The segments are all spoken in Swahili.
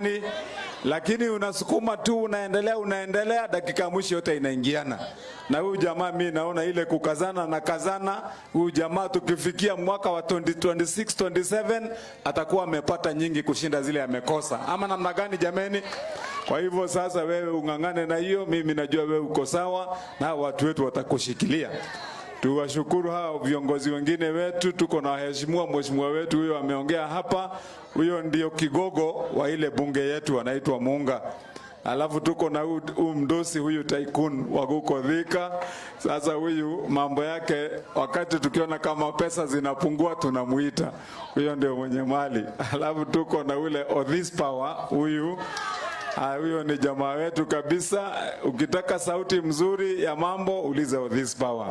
Ni, lakini unasukuma tu, unaendelea, unaendelea, dakika ya mwisho yote inaingiana. Na huyu jamaa, mi naona ile kukazana na kazana, huyu jamaa tukifikia mwaka wa 2026 27 atakuwa amepata nyingi kushinda zile amekosa, ama namna gani jameni? Kwa hivyo sasa wewe ung'ang'ane na hiyo, mimi najua wewe uko sawa na watu wetu watakushikilia. Tuwashukuru hawa viongozi wengine wetu, tuko na waheshimiwa. Mheshimiwa wetu huyo ameongea hapa, huyo ndio kigogo wa ile bunge yetu, anaitwa Munga. Alafu tuko na huyu mdosi huyu tycoon wa huko Thika. Sasa huyu mambo yake, wakati tukiona kama pesa zinapungua tunamuita huyo, ndio mwenye mali. Alafu tuko na ule Odhis Power huyu. Ah, huyo ni jamaa wetu kabisa. Ukitaka sauti mzuri ya mambo ulize Odhis Power.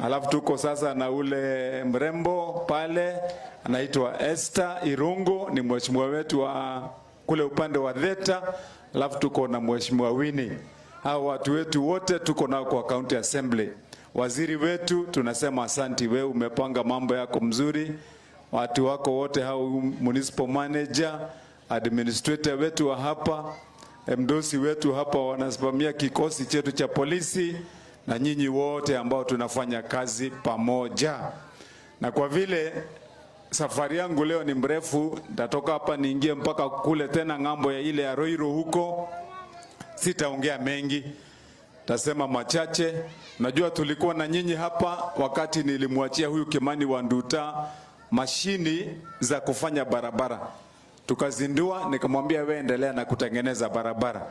Alafu tuko sasa na ule mrembo pale anaitwa Esther Irungu, ni mheshimiwa wetu wa kule upande wa Theta. Alafu tuko na mheshimiwa Winnie. Hao watu wetu wote tuko nao kwa county assembly. Waziri wetu tunasema asanti, wewe umepanga mambo yako mzuri, watu wako wote hao, municipal manager, administrator wetu wa hapa, mdosi wetu hapa wanasimamia kikosi chetu cha polisi na nyinyi wote ambao tunafanya kazi pamoja. Na kwa vile safari yangu leo ni mrefu, nitatoka hapa niingie mpaka kule tena ng'ambo ya ile ya Ruiru huko, sitaongea mengi, tasema machache. Najua tulikuwa na nyinyi hapa wakati nilimwachia huyu Kimani wa Nduta mashini za kufanya barabara, tukazindua, nikamwambia wewe endelea na kutengeneza barabara.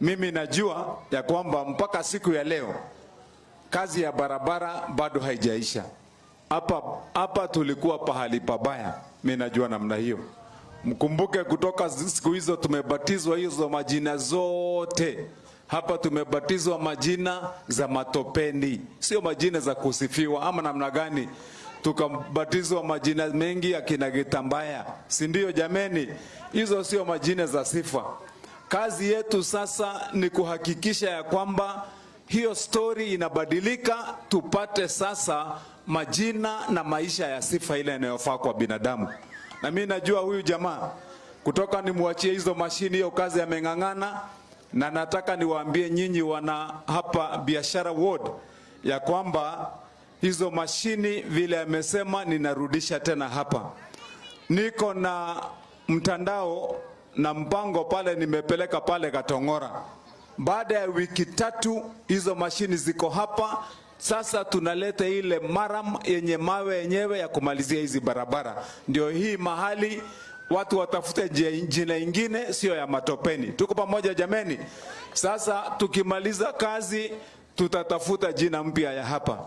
Mimi najua ya kwamba mpaka siku ya leo kazi ya barabara bado haijaisha. Hapa hapa tulikuwa pahali pabaya, mi najua namna hiyo. Mkumbuke kutoka siku hizo tumebatizwa hizo majina zote hapa, tumebatizwa majina za matopeni, sio majina za kusifiwa ama namna gani? Tukabatizwa majina mengi akina Gitambaya, si ndio jameni? Hizo sio majina za sifa. Kazi yetu sasa ni kuhakikisha ya kwamba hiyo stori inabadilika, tupate sasa majina na maisha ya sifa ile inayofaa kwa binadamu. Na mimi najua huyu jamaa kutoka nimwachie hizo mashini, hiyo kazi ameng'ang'ana, na nataka niwaambie nyinyi wana hapa Biashara Ward ya kwamba hizo mashini vile amesema, ninarudisha tena hapa. Niko na mtandao na mpango pale, nimepeleka pale Katongora. Baada ya wiki 3 hizo mashini ziko hapa. Sasa tunaleta ile murram yenye mawe yenyewe ya kumalizia hizi barabara. Ndio hii mahali watu watafute jina ingine, sio ya matopeni. Tuko pamoja jameni? Sasa tukimaliza kazi tutatafuta jina mpya ya hapa.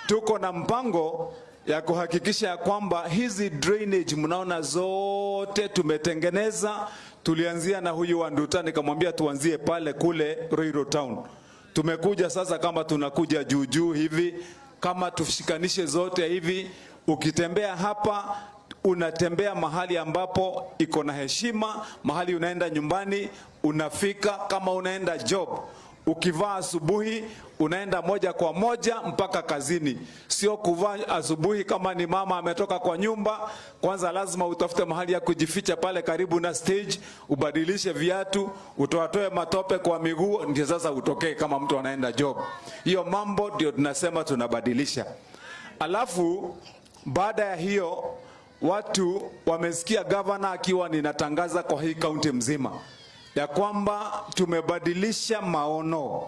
Tuko na mpango ya kuhakikisha ya kwamba hizi drainage mnaona zote tumetengeneza. Tulianzia na huyu wa Nduta, nikamwambia tuanzie pale kule Ruiru Town. Tumekuja sasa kama tunakuja juu juu hivi, kama tushikanishe zote hivi. Ukitembea hapa unatembea mahali ambapo iko na heshima, mahali unaenda nyumbani unafika, kama unaenda job ukivaa asubuhi unaenda moja kwa moja mpaka kazini, sio kuvaa asubuhi kama ni mama ametoka kwa nyumba. Kwanza lazima utafute mahali ya kujificha pale karibu na stage, ubadilishe viatu, utoatoe matope kwa miguu, ndio sasa utokee kama mtu anaenda job. Hiyo mambo ndio tunasema tunabadilisha. Alafu baada ya hiyo watu wamesikia gavana akiwa ninatangaza kwa hii kaunti mzima ya kwamba tumebadilisha maono.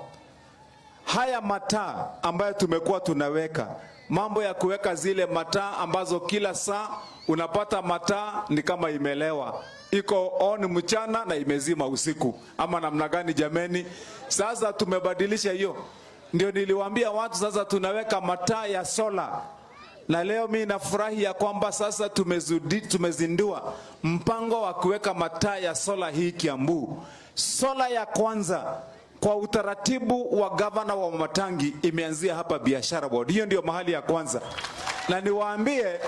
Haya mataa ambayo tumekuwa tunaweka, mambo ya kuweka zile mataa ambazo kila saa unapata mataa ni kama imelewa, iko on mchana na imezima usiku, ama namna gani jameni? Sasa tumebadilisha hiyo, ndio niliwaambia watu sasa tunaweka mataa ya sola na leo mi nafurahi ya kwamba sasa tumezindua mpango wa kuweka mataa ya sola hii Kiambu. Sola ya kwanza kwa utaratibu wa gavana wa Matangi imeanzia hapa Biashara Board. Hiyo ndio mahali ya kwanza, na niwaambie,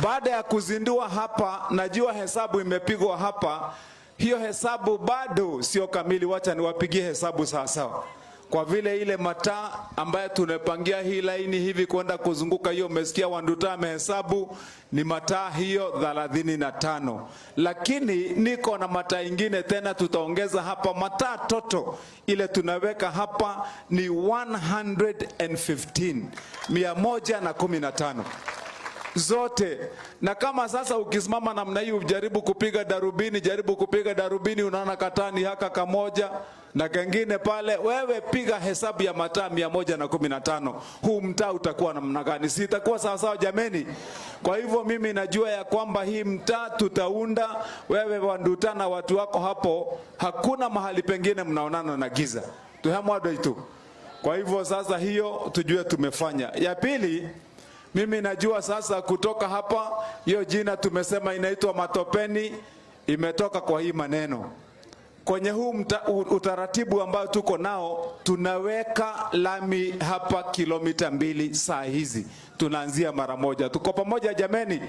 baada ya kuzindua hapa, najua hesabu imepigwa hapa, hiyo hesabu bado sio kamili. Wacha niwapigie hesabu sawa sawa. Kwa vile ile mataa ambayo tunapangia hii laini hivi kwenda kuzunguka hiyo, umesikia Wanduta amehesabu ni mataa hiyo 35, lakini niko na mataa ingine tena tutaongeza hapa mataa total ile tunaweka hapa ni 115, 115 zote. Na kama sasa ukisimama namna hii ujaribu kupiga darubini, jaribu kupiga darubini, unaona katani haka kamoja na kengine pale, wewe piga hesabu ya mataa 115, huu mtaa utakuwa namna gani? Si itakuwa sawasawa jameni? Kwa hivyo mimi najua ya kwamba hii mtaa tutaunda, wewe Wanduta na watu wako hapo, hakuna mahali pengine mnaonana na giza tuhamwadoi tu. Kwa hivyo sasa hiyo tujue tumefanya. Ya pili, mimi najua sasa kutoka hapa, hiyo jina tumesema inaitwa Matopeni, imetoka kwa hii maneno. Kwenye huu utaratibu ambao tuko nao, tunaweka lami hapa kilomita 2 saa hizi, tunaanzia mara moja. Tuko pamoja jameni?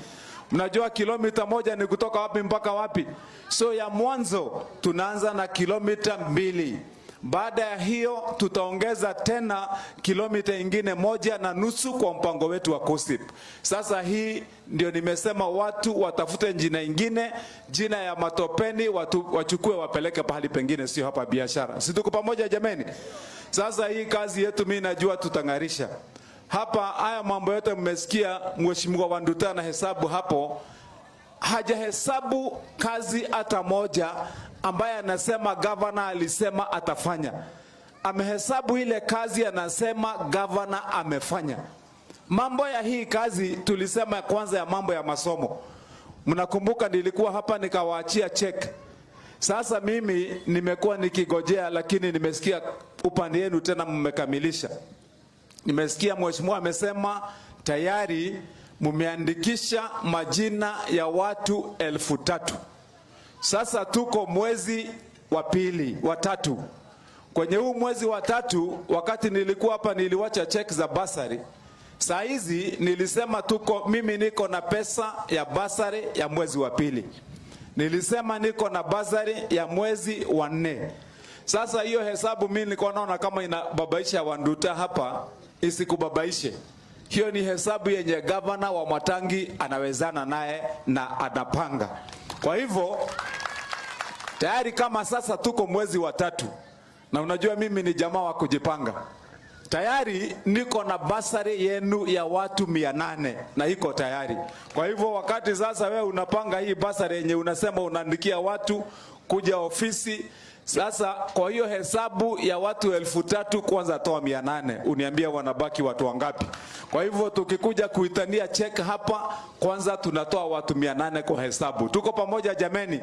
Mnajua kilomita 1 ni kutoka wapi mpaka wapi? So ya mwanzo tunaanza na kilomita 2. Baada ya hiyo tutaongeza tena kilomita ingine 1.5 kwa mpango wetu wa KUSIP. Sasa hii ndio nimesema watu watafute jina ingine, jina ya Matopeni watu wachukue wapeleke pahali pengine, sio hapa biashara. Si tuko pamoja jameni? Sasa hii kazi yetu mimi najua tutang'arisha hapa. Haya mambo yote mmesikia Mheshimiwa Wanduta na hesabu hapo, hajahesabu kazi hata moja ambaye anasema gavana alisema atafanya. Amehesabu ile kazi anasema gavana amefanya. Mambo ya hii kazi tulisema ya kwanza ya mambo ya masomo. Mnakumbuka nilikuwa hapa nikawaachia cheque. Sasa mimi nimekuwa nikigojea, lakini nimesikia upande yenu tena mmekamilisha. Nimesikia mheshimiwa amesema tayari mmeandikisha majina ya watu 3,000. Sasa tuko mwezi wa pili, wa tatu. Kwenye huu mwezi wa tatu, wakati nilikuwa hapa niliwacha cheque za bursary. Saa hizi nilisema tuko, mimi niko na pesa ya bursary ya mwezi wa pili. Nilisema niko na bursary ya mwezi wa nne. Sasa hiyo hesabu mimi nilikuwa naona kama inababaisha Wanduta hapa, isikubabaishe. Hiyo ni hesabu yenye gavana wa Matangi anawezana naye na anapanga. Kwa hivyo tayari kama sasa tuko mwezi wa tatu, na unajua mimi ni jamaa wa kujipanga. Tayari niko na bursary yenu ya watu 800 na iko tayari. Kwa hivyo wakati sasa wewe unapanga hii bursary yenye unasema unaandikia watu kuja ofisi, sasa kwa hiyo hesabu ya watu 3,000 kwanza toa 800, uniambie wanabaki watu wangapi? Kwa hivyo tukikuja kuitania cheque hapa, kwanza tunatoa watu 800 kwa hesabu. Tuko pamoja jameni?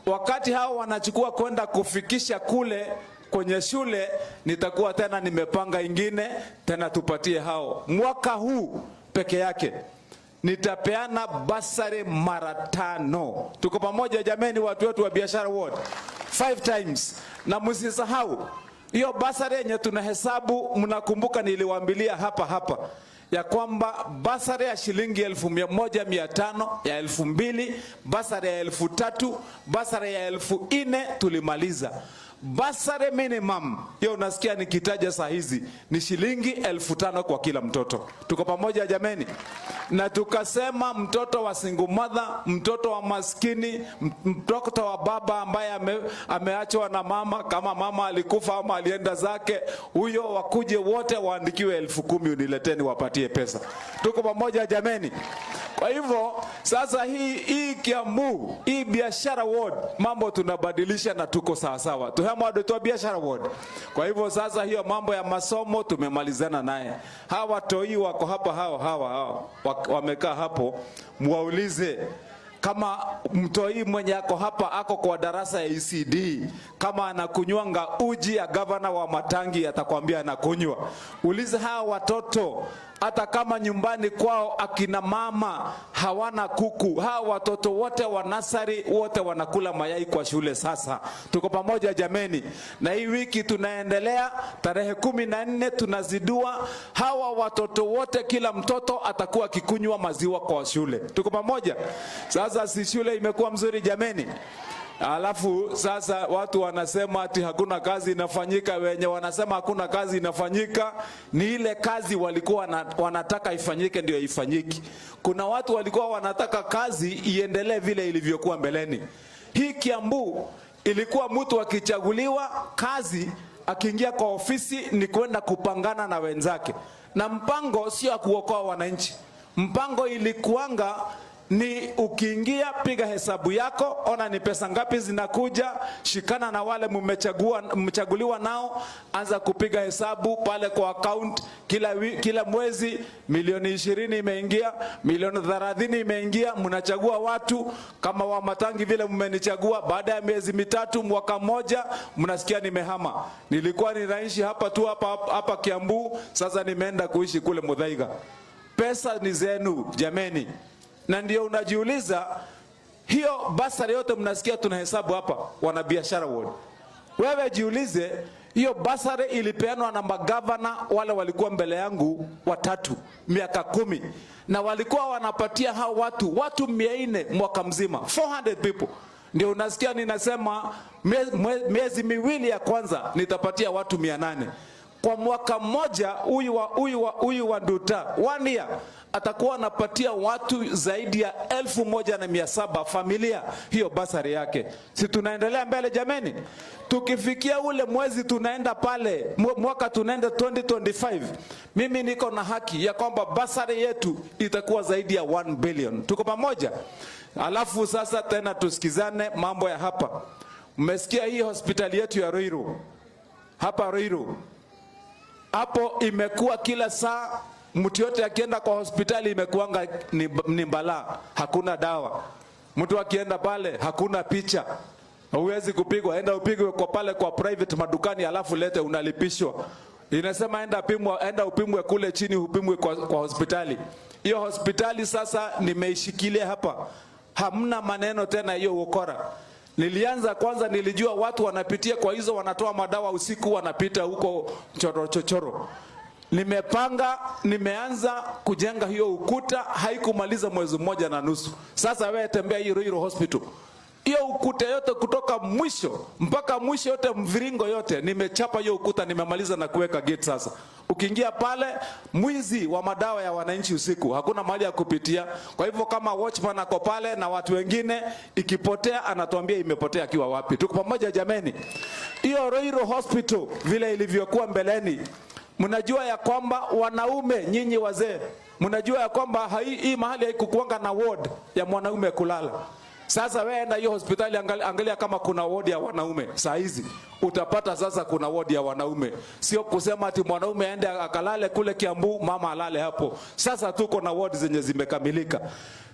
Wakati hao wanachukua kwenda kufikisha kule kwenye shule, nitakuwa tena nimepanga ingine tena tupatie hao. Mwaka huu peke yake nitapeana bursary mara tano. Tuko pamoja jameni, watu wetu wa biashara wote, five times. Na msisahau hiyo bursary yenye tunahesabu, mnakumbuka niliwaambilia hapa hapa ya kwamba bursary ya shilingi 1,500, ya 2,000, bursary ya 3,000, bursary ya 4,000 tulimaliza. Bursary minimum hiyo unasikia nikitaja saa hizi ni shilingi 5,000 kwa kila mtoto. Tuko pamoja jameni? Na tukasema mtoto wa single mother, mtoto wa maskini, mtoto wa baba ambaye ameachwa na mama, kama mama alikufa ama alienda zake, huyo wakuje wote waandikiwe 10,000, unileteni wapatie pesa. Tuko pamoja jameni? Kwa hivyo sasa hii Kiambu, hii biashara ward, mambo tunabadilisha na tuko sawa sawa. Tuhama biashara ward. Kwa hivyo sasa hiyo mambo ya masomo tumemalizana naye. Hawa toi wako hapa, hawa hawa hawa wamekaa hapo, muwaulize kama mtoi mwenye ako hapa ako kwa darasa ya ECD, kama anakunywanga uji ya gavana wa Matangi atakwambia anakunywa. Ulize hawa watoto hata kama nyumbani kwao akina mama hawana kuku, hawa watoto wote wa nursery wote wanakula mayai kwa shule. Sasa tuko pamoja jameni, na hii wiki tunaendelea, tarehe 14 tunazidua hawa watoto wote, kila mtoto atakuwa akikunywa maziwa kwa shule. Tuko pamoja. Sasa si shule imekuwa mzuri jameni? Alafu sasa watu wanasema ati hakuna kazi inafanyika. Wenye wanasema hakuna kazi inafanyika ni ile kazi walikuwa wanataka ifanyike ndio ifanyiki. Kuna watu walikuwa wanataka kazi iendelee vile ilivyokuwa mbeleni. Hii Kiambu ilikuwa mtu akichaguliwa kazi, akiingia kwa ofisi ni kwenda kupangana na wenzake, na mpango sio ya kuokoa wananchi. Mpango ilikuanga ni ukiingia, piga hesabu yako, ona ni pesa ngapi zinakuja, shikana na wale mmechaguliwa nao, anza kupiga hesabu pale kwa account. Kila mwezi milioni 20 imeingia, milioni 30 imeingia. Mnachagua watu kama wa Matangi vile mmenichagua. Baada ya miezi 3, mwaka mmoja, mnasikia nimehama. Nilikuwa ninaishi hapa tu hapa hapa Kiambu, sasa nimeenda kuishi kule Muthaiga. Pesa ni zenu jameni, na ndio unajiuliza hiyo bursary yote mnasikia tunahesabu hapa, wanabiashara ward. Wewe jiulize, hiyo bursary ilipeanwa na magavana wale walikuwa mbele yangu watatu miaka 10, na walikuwa wanapatia hao watu 400 mwaka mzima, 400 people. Ndio unasikia ninasema miezi 2 ya kwanza nitapatia watu 800 kwa mwaka mmoja. Huyu wa Nduta one year atakuwa anapatia watu zaidi ya 1700 familia hiyo bursary yake. Si tunaendelea mbele jameni? Tukifikia ule mwezi tunaenda pale mwaka tunaenda 2025, mimi niko na haki ya kwamba bursary yetu itakuwa zaidi ya 1 billion. Tuko pamoja? Alafu sasa tena tusikizane mambo ya hapa. Mmesikia hii hospitali yetu ya Ruiru hapa Ruiru hapo imekuwa kila saa mtu yote akienda kwa hospitali imekuanga ni balaa, hakuna dawa. Mtu akienda pale hakuna picha, huwezi kupigwa. Enda upigwe kwa pale kwa private madukani, alafu lete unalipishwa. Inasema enda pimwa, enda upimwe kule chini, upimwe kwa hospitali. Hiyo hospitali sasa nimeishikilia hapa, hamna maneno tena hiyo ukora. Nilianza kwanza, nilijua watu wanapitia kwa hizo, wanatoa madawa usiku, wanapita huko choro chochoro. Nimepanga, nimeanza kujenga hiyo ukuta, haikumaliza mwezi mmoja na nusu. Sasa wewe tembea hii Ruiru Hospital, hiyo ukuta yote kutoka mwisho mpaka mwisho yote, mviringo yote, nimechapa hiyo ukuta, nimemaliza na kuweka gate. Sasa ukiingia pale, mwizi wa madawa ya wananchi usiku hakuna mahali ya kupitia. Kwa hivyo kama watchman ako pale na watu wengine, ikipotea anatuambia imepotea akiwa wapi. Tuko pamoja jameni? Hiyo Ruiru Hospital vile ilivyokuwa mbeleni, mnajua ya kwamba wanaume, nyinyi wazee, mnajua ya kwamba hii mahali haikukuanga na ward ya mwanaume kulala. Sasa wewe enda hiyo hospitali angalia, angalia kama kuna ward ya wanaume. Saa hizi utapata sasa kuna ward ya wanaume, sio kusema ati mwanaume aende akalale kule Kiambu, mama alale hapo. Sasa tuko na ward zenye zimekamilika.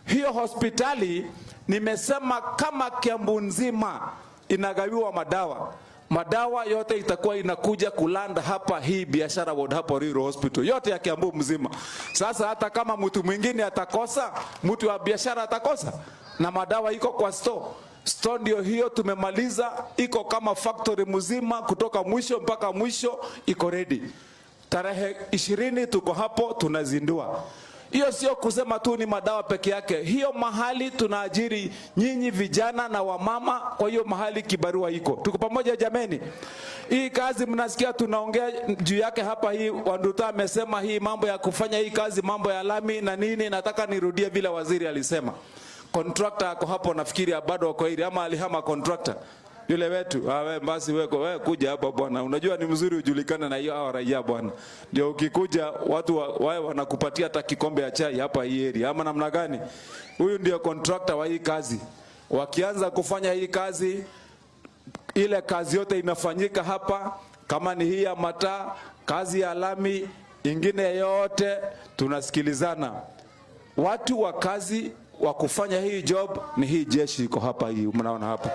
Hiyo hospitali nimesema kama Kiambu nzima inagawiwa madawa, madawa yote itakuwa inakuja kulanda hapa hii biashara ward hapo Ruiru Hospital yote ya Kiambu mzima. Sasa hata kama mtu mwingine atakosa, mtu wa biashara atakosa, na madawa iko kwa store. Store ndio hiyo tumemaliza, iko kama factory mzima kutoka mwisho mpaka mwisho iko ready. Tarehe 20 tuko hapo tunazindua. Hiyo sio kusema tu ni madawa peke yake. Hiyo mahali tunaajiri nyinyi vijana na wamama, kwa hiyo mahali kibarua iko. Tuko pamoja jameni? Hii kazi mnasikia tunaongea juu yake hapa, hii Wanduta amesema hii mambo ya kufanya hii kazi, mambo ya lami na nini. Nataka nirudie vile waziri alisema. Contractor ako hapo, nafikiri bado wako hili ama alihama contractor yule wetu. Ah, we basi wewe kuja hapa bwana. Unajua ni mzuri ujulikane na hiyo hawa raia bwana. Ndio ukikuja watu wawe wanakupatia hata kikombe ya chai hapa hii area ama namna gani? Huyu ndio contractor wa hii kazi. Wakianza kufanya hii kazi, ile kazi yote inafanyika hapa, kama ni hii ya mataa, kazi ya lami, ingine yote tunasikilizana. Watu wa kazi wa kufanya hii job ni hii jeshi iko hapa, hii mnaona hapa.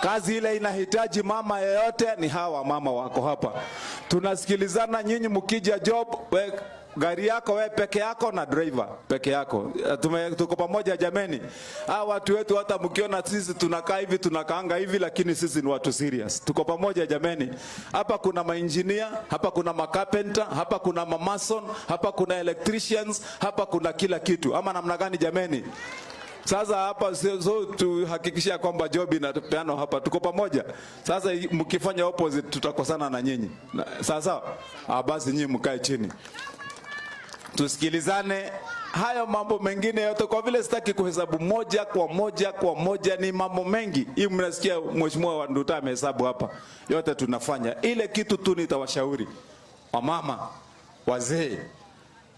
Kazi ile inahitaji mama yeyote ni hawa mama wako hapa. Tunasikilizana, nyinyi mkija job, we, gari yako we peke yako na driver peke yako. Tuko pamoja jameni. Hawa watu wetu hata mkiona sisi tunakaa hivi tunakaanga hivi, lakini sisi ni watu serious. Tuko pamoja jameni. Hapa kuna maengineer, hapa kuna macarpenter, hapa kuna mamason, hapa kuna electricians, hapa kuna kila kitu. Ama namna gani jameni? Sasa hapa so tuhakikishia kwamba job inapeanwa hapa, tuko pamoja. Sasa mkifanya opposite tutakosana na nyinyi. Sawa sawa? Ah, basi nyinyi mkae chini tusikilizane. Hayo mambo mengine yote, kwa vile sitaki kuhesabu moja kwa moja kwa moja, ni mambo mengi. Hii mnasikia Mheshimiwa Wanduta amehesabu hapa, yote tunafanya. Ile kitu tu nitawashauri wamama, wazee,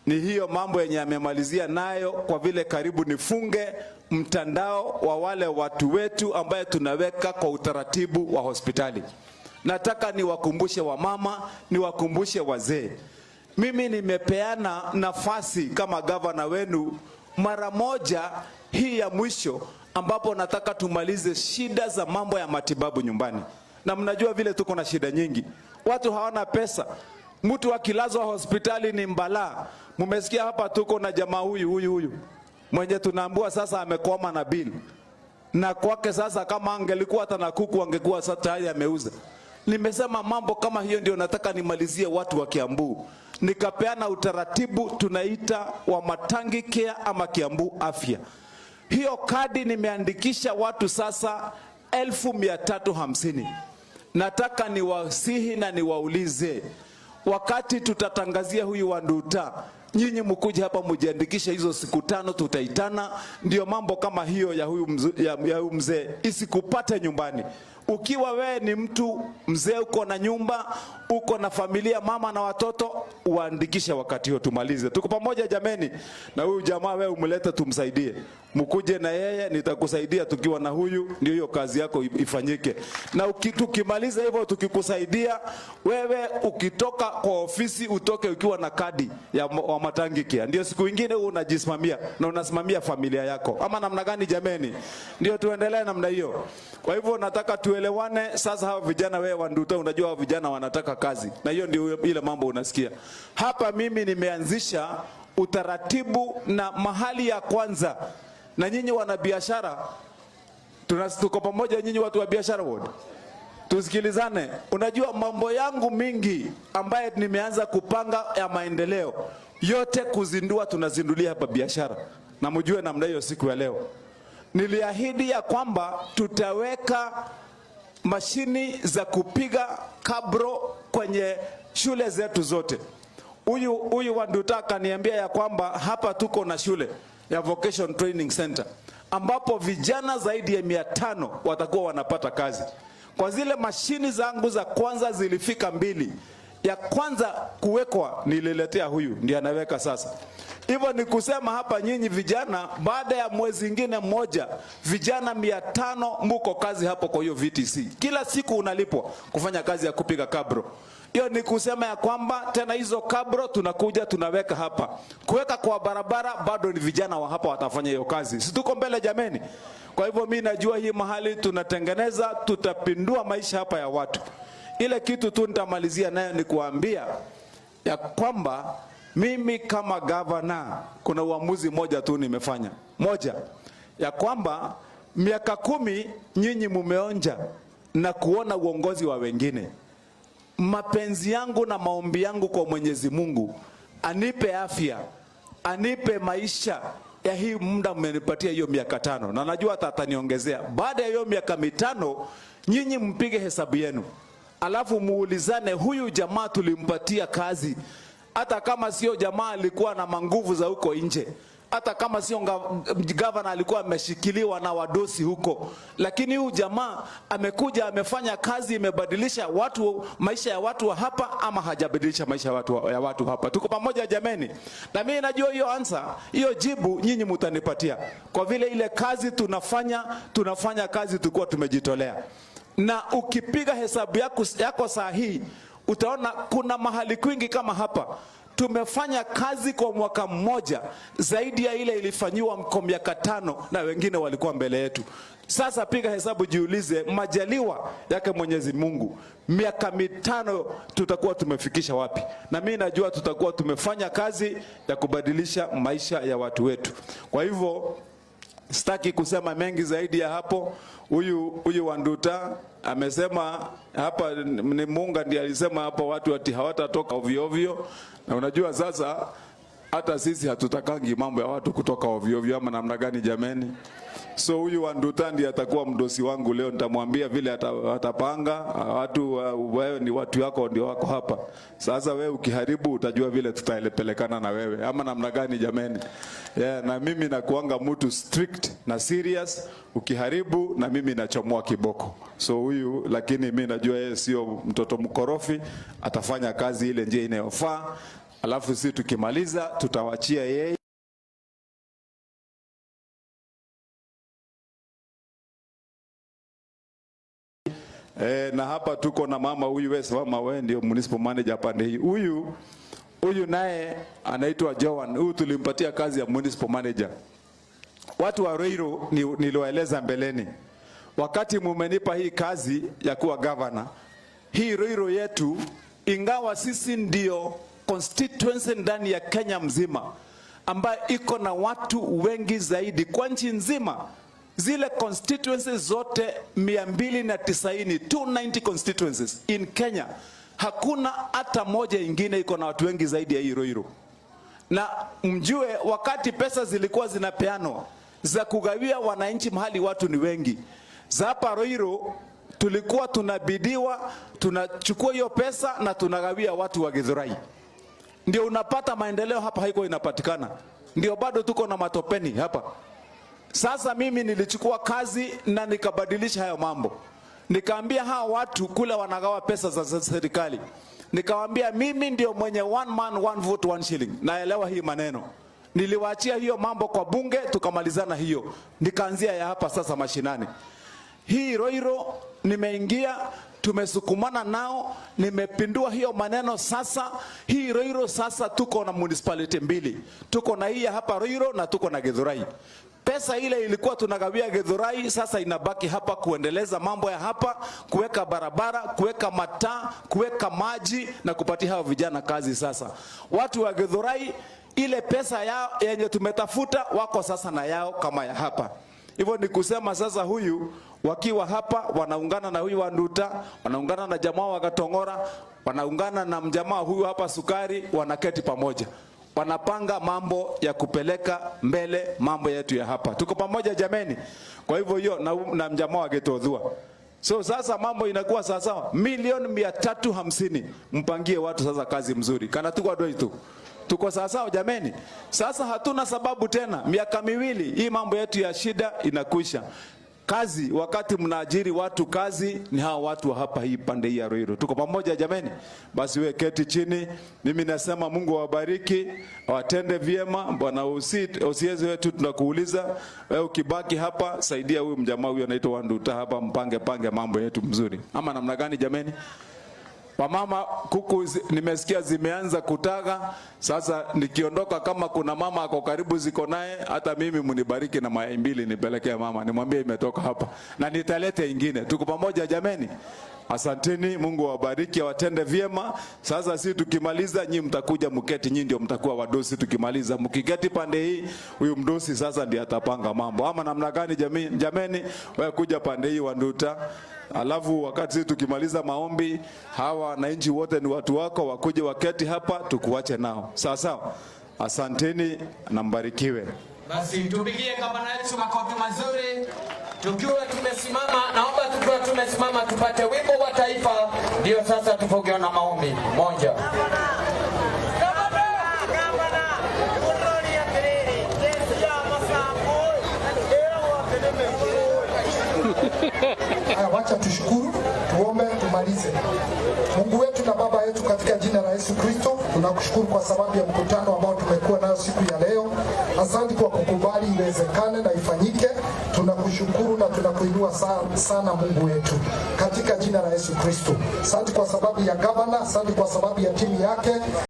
ni hiyo mambo yenye amemalizia nayo, kwa vile karibu nifunge mtandao wa wale watu wetu ambaye tunaweka kwa utaratibu wa hospitali. Nataka niwakumbushe wamama, niwakumbushe wazee, mimi nimepeana nafasi kama gavana wenu mara moja hii ya mwisho, ambapo nataka tumalize shida za mambo ya matibabu nyumbani, na mnajua vile tuko na shida nyingi, watu hawana pesa. Mtu akilazwa hospitali ni mbalaa. Mumesikia hapa tuko na jamaa huyu huyu huyu mwenye tunaambiwa sasa amekwama na bili na kwake sasa, kama angelikuwa hata na kuku angekuwa sasa tayari ameuza. Nimesema mambo kama hiyo ndio nataka nimalizie watu wa Kiambu, nikapeana utaratibu tunaita wa Matangi Care ama Kiambu Afya. Hiyo kadi nimeandikisha watu sasa 350,000. Nataka niwasihi na niwaulize, wakati tutatangazia huyu Wanduta, nyinyi mkuje hapa mujiandikishe, hizo siku 5 tutaitana, ndio mambo kama hiyo ya huyu ya huyu mzee isikupate nyumbani. Ukiwa wewe ni mtu mzee, uko na nyumba, uko na familia, mama na watoto, uandikishe wakati huo, tumalize. Tuko pamoja jameni? Na huyu jamaa wewe umlete, tumsaidie, mkuje na yeye, nitakusaidia tukiwa na huyu, ndio hiyo kazi yako ifanyike. Na tukimaliza hivyo, tukikusaidia wewe, ukitoka kwa ofisi utoke ukiwa na kadi ya wa Matangi Care, ndio siku ingine wewe unajisimamia na unasimamia familia yako, ama namna gani jameni? Ndio tuendelee namna hiyo. Kwa hivyo nataka tuelewane sasa. Hawa vijana, wewe Wanduta, unajua hawa vijana wanataka kazi, na hiyo ndio ile mambo unasikia hapa. Mimi nimeanzisha utaratibu na mahali ya kwanza, na nyinyi wanabiashara, tuko pamoja, nyinyi watu wa biashara wote tusikilizane. Unajua mambo yangu mingi ambaye nimeanza kupanga ya maendeleo yote kuzindua, tunazindulia hapa biashara, na mjue namna hiyo. Siku ya leo niliahidi ya kwamba tutaweka mashini za kupiga kabro kwenye shule zetu zote. Huyu Wanduta akaniambia ya kwamba hapa tuko na shule ya Vocation Training Center ambapo vijana zaidi ya 500 watakuwa wanapata kazi. Kwa zile mashini zangu za kwanza zilifika 2. Ya kwanza kuwekwa nililetea huyu, ndiye anaweka sasa. Hivyo ni kusema hapa nyinyi vijana, baada ya mwezi ingine mmoja, vijana 500 muko kazi hapo kwa hiyo VTC. Kila siku unalipwa kufanya kazi ya kupiga kabro. Hiyo ni kusema ya kwamba tena hizo kabro tunakuja tunaweka hapa. Kuweka kwa barabara bado ni vijana wa hapa watafanya hiyo kazi. Si tuko mbele jameni? Kwa hivyo mimi najua hii mahali tunatengeneza, tutapindua maisha hapa ya watu. Ile kitu tu nitamalizia nayo ni kuambia ya kwamba mimi kama gavana kuna uamuzi moja tu nimefanya. Moja, ya kwamba miaka 10 nyinyi mumeonja na kuona uongozi wa wengine. Mapenzi yangu na maombi yangu kwa Mwenyezi Mungu anipe afya, anipe maisha ya hii muda mmenipatia hiyo miaka 5, na najua hata ataniongezea. Baada ya hiyo miaka 5 nyinyi mpige hesabu yenu, alafu muulizane, huyu jamaa tulimpatia kazi, hata kama sio jamaa alikuwa na manguvu za huko nje, hata kama sio gavana alikuwa ameshikiliwa na wadosi huko, lakini huyu jamaa amekuja amefanya kazi, imebadilisha watu, maisha ya watu wa hapa, ama hajabadilisha maisha ya watu hapa? Tuko pamoja jameni? Na mimi najua hiyo answer, hiyo jibu nyinyi mtanipatia, kwa vile ile kazi tunafanya, tunafanya kazi tukiwa tumejitolea. Na ukipiga hesabu yako saa hii utaona kuna mahali kwingi kama hapa tumefanya kazi kwa mwaka mmoja zaidi ya ile ilifanyiwa kwa miaka 5 na wengine walikuwa mbele yetu. Sasa piga hesabu, jiulize, majaliwa yake Mwenyezi Mungu, miaka 5 tutakuwa tumefikisha wapi? Na mimi najua tutakuwa tumefanya kazi ya kubadilisha maisha ya watu wetu. Kwa hivyo sitaki kusema mengi zaidi ya hapo. Huyu Wanduta amesema hapa, ni Munga ndiye alisema hapa watu ati hawatatoka ovyo ovyo. Na unajua sasa Hata sisi hatutakangi mambo ya watu kutoka ovyo ovyo, ama namna gani jameni? So huyu Wanduta ndiye atakuwa mdosi wangu leo, nitamwambia vile atapanga watu. Wewe ni watu yako ndio wako hapa sasa. Wewe ukiharibu utajua vile tutaelepelekana na wewe, ama namna gani jameni? Yeah, na mimi nakuanga mtu strict na serious. Ukiharibu na mimi nachomoa kiboko. So huyu lakini mi najua yeye sio mtoto mkorofi, atafanya kazi ile njia inayofaa, alafu sisi tukimaliza tutawachia yeye. Na hapa tuko na mama huyu, wewe mama, wewe ndio municipal manager pande hii. Huyu naye anaitwa Joan. Huyu tulimpatia kazi ya municipal manager. Watu wa Ruiru niliwaeleza mbeleni, wakati mumenipa hii kazi ya kuwa governor, hii Ruiru yetu, ingawa sisi ndio constituency ndani ya Kenya mzima ambayo iko na watu wengi zaidi kwa nchi nzima, zile constituencies zote 290, 290 constituencies in Kenya, hakuna hata moja ingine iko na watu wengi zaidi ya hii Ruiru. Na mjue wakati pesa zilikuwa zinapeanwa za kugawia wananchi mahali watu ni wengi, za hapa Ruiru tulikuwa tunabidiwa tunachukua hiyo pesa na tunagawia watu wa Githurai, ndio unapata maendeleo hapa haiko inapatikana, ndio bado tuko na matopeni hapa. Sasa mimi nilichukua kazi na nikabadilisha hayo mambo, nikaambia hawa watu kule wanagawa pesa za serikali, nikawaambia mimi ndio mwenye one man one vote one shilling, naelewa hii maneno. Niliwaachia hiyo mambo kwa bunge, tukamalizana hiyo, nikaanzia ya hapa sasa mashinani. Hii Ruiru nimeingia, tumesukumana nao, nimepindua hiyo maneno sasa. Hii Ruiru sasa tuko na municipality mbili, tuko na hii ya hapa Ruiru na tuko na Githurai. Pesa ile ilikuwa tunagawia Githurai sasa inabaki hapa kuendeleza mambo ya hapa, kuweka barabara, kuweka mataa, kuweka maji na kupatia hao vijana kazi. Sasa watu wa Githurai ile pesa yao yenye tumetafuta wako sasa na yao kama ya hapa. Hivyo ni kusema sasa huyu wakiwa hapa wanaungana na huyu wa Nduta, wanaungana na jamaa wa Gatongora, wanaungana na mjamaa huyu hapa Sukari, wanaketi pamoja, wanapanga mambo ya kupeleka mbele mambo yetu ya hapa. Tuko pamoja jameni? Kwa hivyo hiyo na mjamaa wa Gitothua. So sasa mambo inakuwa sawasawa, milioni 350 mpangie watu sasa kazi mzuri, kana tuko doi tu tuko sawasawa jameni. Sasa hatuna sababu tena, miaka miwili hii mambo yetu ya shida inakwisha. Kazi, wakati mnaajiri watu kazi ni hawa watu wa hapa hii pande hii ya Ruiru. Tuko pamoja jameni? Basi we keti chini. Mimi nasema Mungu awabariki, awatende vyema. Bwana usiezi wetu tunakuuliza wewe, ukibaki hapa saidia huyu mjamaa huyu anaitwa Wanduta hapa, mpange pange mambo yetu mzuri, ama namna gani jameni? Wamama kuku nimesikia zimeanza kutaga sasa. Nikiondoka kama kuna mama ako karibu ziko naye, hata mimi munibariki na mayai mbili nipelekee mama, nimwambie imetoka hapa na nitalete ingine. Tuko pamoja jameni? Asanteni, Mungu awabariki, awatende vyema. Sasa si tukimaliza, nyi mtakuja mketi, nyi ndio mtakuwa wadosi. Tukimaliza mkiketi pande hii, huyu mdosi sasa ndiye atapanga mambo, ama namna gani jamii? Jameni, wewe kuja pande hii Wanduta, alafu wakati sisi tukimaliza maombi, hawa wananchi wote ni watu wako, wakuje waketi hapa, tukuache nao sawa sawa. Asanteni na mbarikiwe. Basi tupigie gavana yetu makofi mazuri tukiwa tumesimama. Naomba tukiwa tumesimama tupate wimbo wa taifa, ndio sasa tupokewe na maombi moja. Haya, wacha tushukuru, tuombe, tumalize. Mungu wetu na Baba yetu, katika jina la Yesu Kristo, tunakushukuru kwa sababu ya mkutano ambao tumekuwa nayo siku ya leo. Asante kwa kukubali iwezekane na ifanyike. Tunakushukuru na tunakuinua sana, sana Mungu wetu, katika jina la Yesu Kristo. Asante kwa sababu ya gavana, asante kwa sababu ya timu yake.